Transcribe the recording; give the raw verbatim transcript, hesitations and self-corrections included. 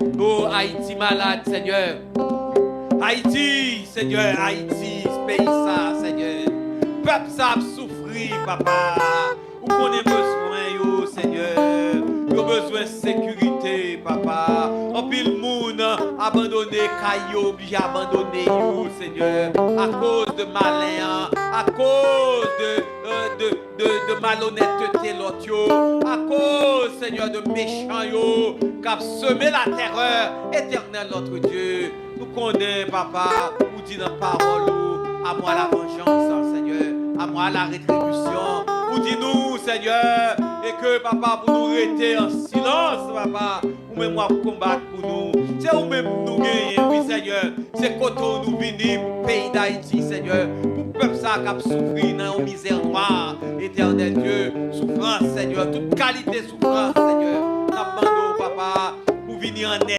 O Ayiti malad, Senyè. Ayiti, Senyè, Ayiti, peyi sa, Senyè. Pèp sa ap soufri, papa. Ou konnen bezwen yo, Senyè. Yo bezwen sekirite, papa. Anpil moun abandone kay yo, oblije abandone yo, Senyè. Akoz de malen an, akoz de, euh, de, de, de malonètete lòt yo, akoz, Senyè, de mechan yo k ap seme latèrè, Etènèl notre Dieu. Nou konnen, papa, ou di nan pawòl ou, à moi la vengeance, Senyè, à moi la rétribution. Ou di nou, Senyè, e ke, papa, pou nou rete an silans, papa, ou menm w ap konbat pou nou. Se ou menm nou genyen, wi, Senyè. Se kote w nou vini pou peyi Dayiti, Senyè. Pou pèp sa k ap soufri nan yon mizè nwa, Etènèl Dye. Soufrans, Senyè. Tout kalite soufrans, Senyè. N ap mande w, papa, pou vini an